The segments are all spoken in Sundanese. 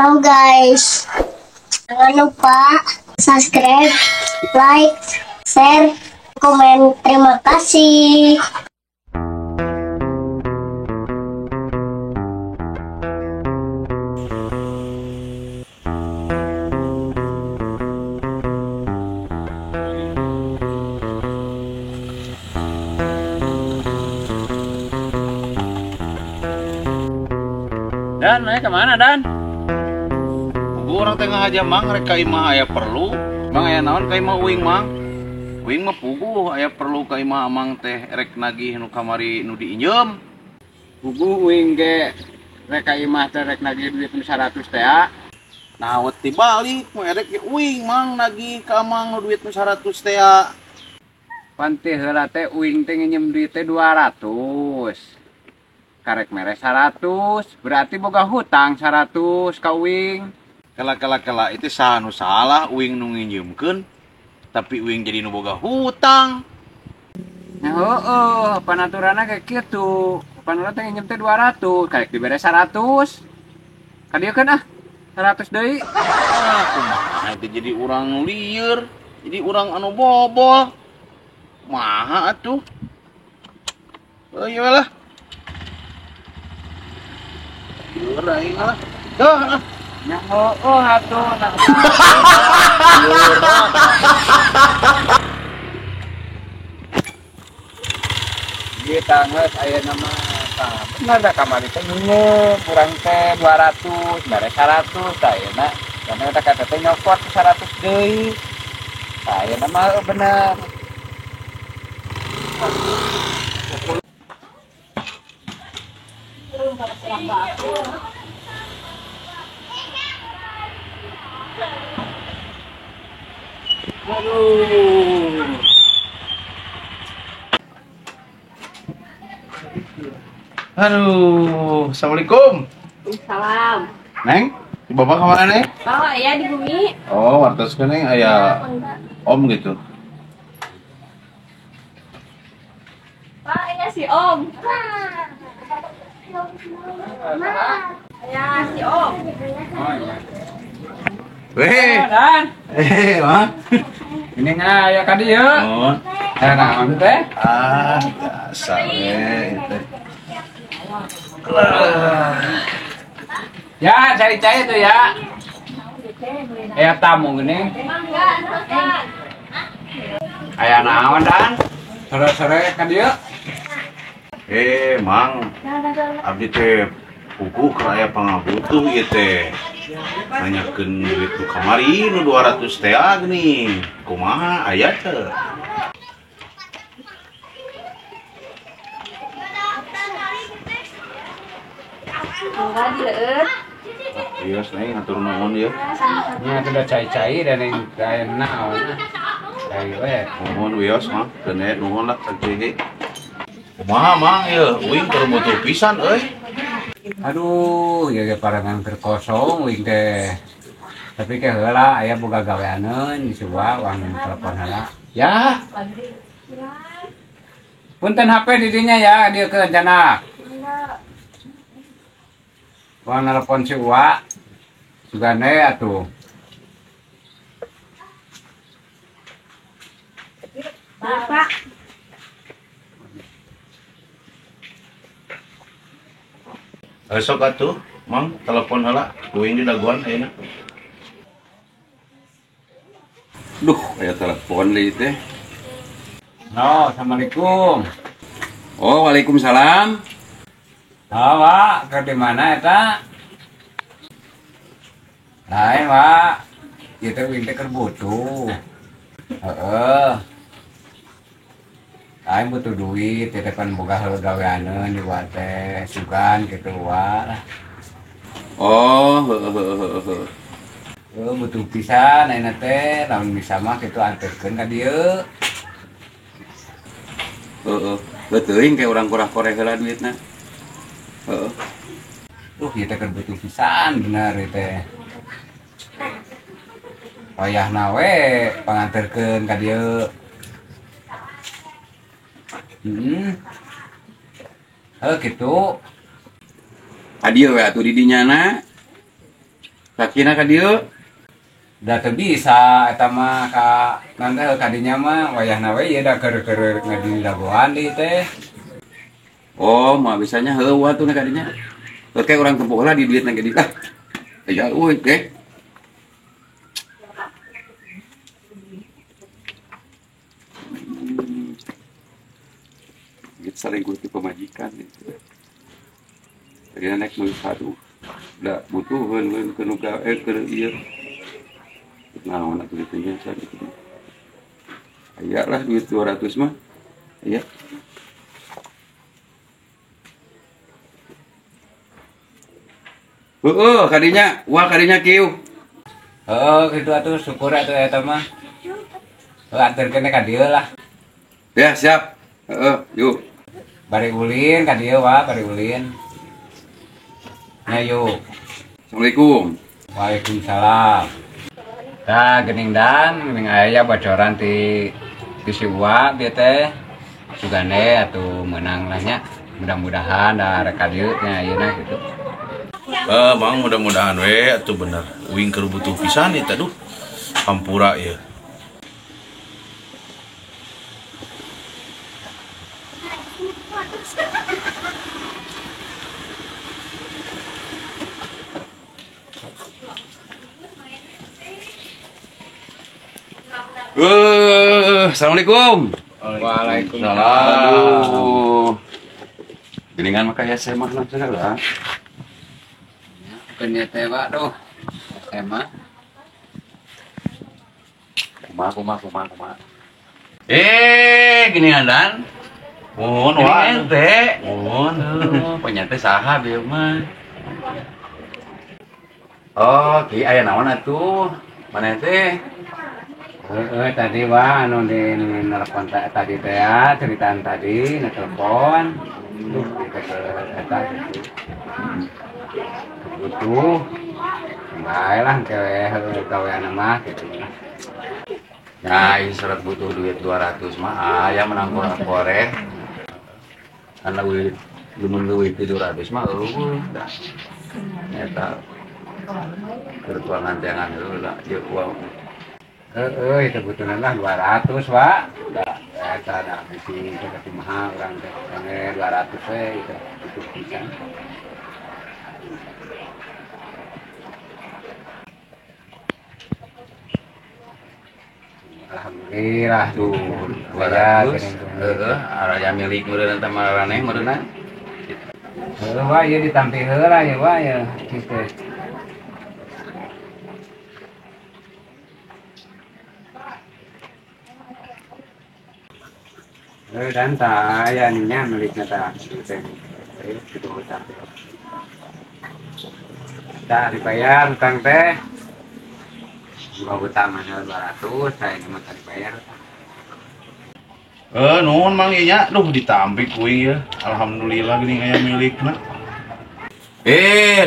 Halo guys, jangan lupa subscribe, like, share, komen. Terima kasih. Dan, mana kemana Dan? Gua orang tengah aja mang, rek ka imah aya perlu. Mang aya naon ka imah uing mang? Uing mah puguh aya perlu ka imah amang teh rek nagih nu kamari nu diinjem. Puguh uing ge rek ka imah teh rek nagih duit nu 100 teh. Nah, wet dibalik mah rek ge uing mang nagih ka amang nu duit nu 100 teh. Pan teh heula teh uing teh nginjem duit teh 200. Karek mere 100, berarti boga hutang 100 ka uing. Kela-kela-kela itu saha nu salah uing nu nginjemkeun, tapi uing jadi nu boga hutang. Nah, heueuh, panaturanna kayak kitu. Panaturan teh nginjem teh 200, karek dibere 100. Ka dieu keun ah, 100 deui. Ah, kumaha itu jadi urang nu lieur, jadi urang anu bobol. Maha atuh. Heueuh lah. Lieur aing lah. Duh. Ya heueuh atuh. Ieu tanggeus aya nama tah bener da kamari teh nginjem urang teh 200 bare 100 tah ayeuna karena eta kata teh nyokot 100 deui. Tah ayeuna mah bener. Aduh. Aduh, assalamualaikum. Salam. Neng, bapak kemana neng? Bawa ya di bumi. Oh, wartos ke neng, ayah om gitu. Pak, ini si om. Ya, si om. Oh iya. Weh, Dan. Mang. Ini nggak ya kadi ya? Oh. Naon teh? Ah, biasa we teh. Ya, cari-cari tuh ya. Aya tamu gini. Aya naon Dan? Sore-sore ka dieu. Mang. Abdi teh puguh keur aya pangabutuh ieu teh. Nanyakeun duit nu kamari nu 200 teh geuning. Kumaha aya teu? Enggak dileueut. Iya, neng hatur nuhun ieu. Nya teh da cai-cai da neng aya naon. Cai we. Nuhun wios mah, keun nuhun lah sakieu. Kumaha mang ieu uing keur butuh pisan euy. Aduh, ieu ge parangan keur kosong uing teh. Tapi ke heula aya boga gaweaneun di sebuah uang telepon heula. Ya. Punten HP di dinya ya, dieu keun cenah. Uang nelpon si Uwa. Sugane atuh. Bapak. Sok atuh, Mang, telepon heula. Uing di daguan ayeuna. Duh, aya telepon deui teh. Halo, assalamualaikum. Oh, waalaikumsalam. Oh, Wak, ke di mana eta? Lain, Wak. Ieu teh uing teh keur butuh. Heeh. Aing butuh duit, ieu teh pan boga heula gaweaneun di Wak teh, sugan kitu Wak. Oh, heeh. Heuh, butuh pisan ayeuna teh, lamun bisa mah kitu anterkeun ka dieu. Heeh, teuing kayak urang korah-koreh heula duitna. Heeh. Ieu teh keur butuh pisan bener ieu teh. Wayahna we panganterkeun ka dieu. Heuh kitu. Ka dieu we atuh di dinyana. Kakina ka dieu. Da teu bisa eta mah ka nanti kadinya mah wayahna we ieu da keur-keur ngadidagoan deui teh. Oh, mah bisanya heueuh atuh na kadinya. Oke, urang tempuh heula di duitna ge lah. Ya euy teh. Duit saling ti pamajikan gitu. Tadi naik meuli sadu. Da butuheun we keur nu gawe keur ieu. Naon atuh dieu nya gitu. Aya lah duit 200 mah. Aya. Heeh, kadinya, wah kadinya kieu. Heeh, kitu atuh syukur atuh eta mah. Heuh, anterkeun ka dieu lah. Ya, siap. Heeh, yuk. Bari ulin ka dieu wa, bari ulin. Nya yuk. Assalamualaikum. Waalaikumsalam. Tah geuning dan geuning aya bocoran ti si Uwa bieu teh. Sugane atuh meunang lah nya. Mudah-mudahan da rek ka dieu nya ayeuna kitu. Mang mudah-mudahan we atuh bener. Uing keur butuh pisan ieu teh duh. Hampura ieu. Assalamualaikum. Waalaikumsalam. Aduh. Geningan mah kaya saya mah lah. Bukannya teh Pak duh. Tema. Kumaha. Geningan dan. Mohon wa. Ente. Mohon. Punya teh saha bieu mah. Oh, ki aya naon atuh? Mana teh? Tadi wah anu di nelpon tadi teh ya, ceritaan tadi nelpon. Duh, kita ke eta gitu. Butuh. Bae lah kewe gawean mah gitu. Nah, ini surat butuh duit 200 mah aya menang korek. Anda duit lumun duit 200 mah eueuh dah. Eta kertuangan jangan heula ieu uang. Heeh, itu butuhna lah 200, Pak. Da eta da bisi teh kumaha urang teh 200 we itu butuh pisan. Alhamdulillah tuh 200. Heeh, aya milik meureun eta maraneh meureunna. Heuh, Wah, ieu ditampi heula ya, Wah, ya. Kitu. Dan tak aya nya milikna tah kitu. Kitu hutang. Tah dibayar hutang teh. Dua hutang mana 200, saya ini mah dibayar. Nuhun Mang ieu nya, duh ditampi kuing ya. Alhamdulillah geuning aya milikna.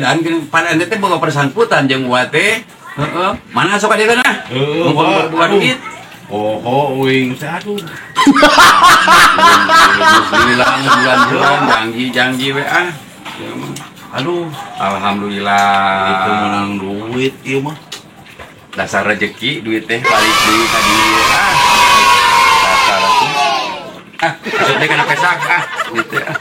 Dan pan ente teh boga persangkutan jeung uwa teh. Heeh. Mana sok ka dieu nah? Heeh, boga duit. Oh, uing teh aduh. Alhamdulillah bulan-bulan janji-janji we ah. Aduh, alhamdulillah. Itu menang duit ieu mah. Dasar rezeki duit teh balik deui ka dieu. Ah. Dasar atuh. Ah, maksudnya kana pesak ah. Duit teh ah.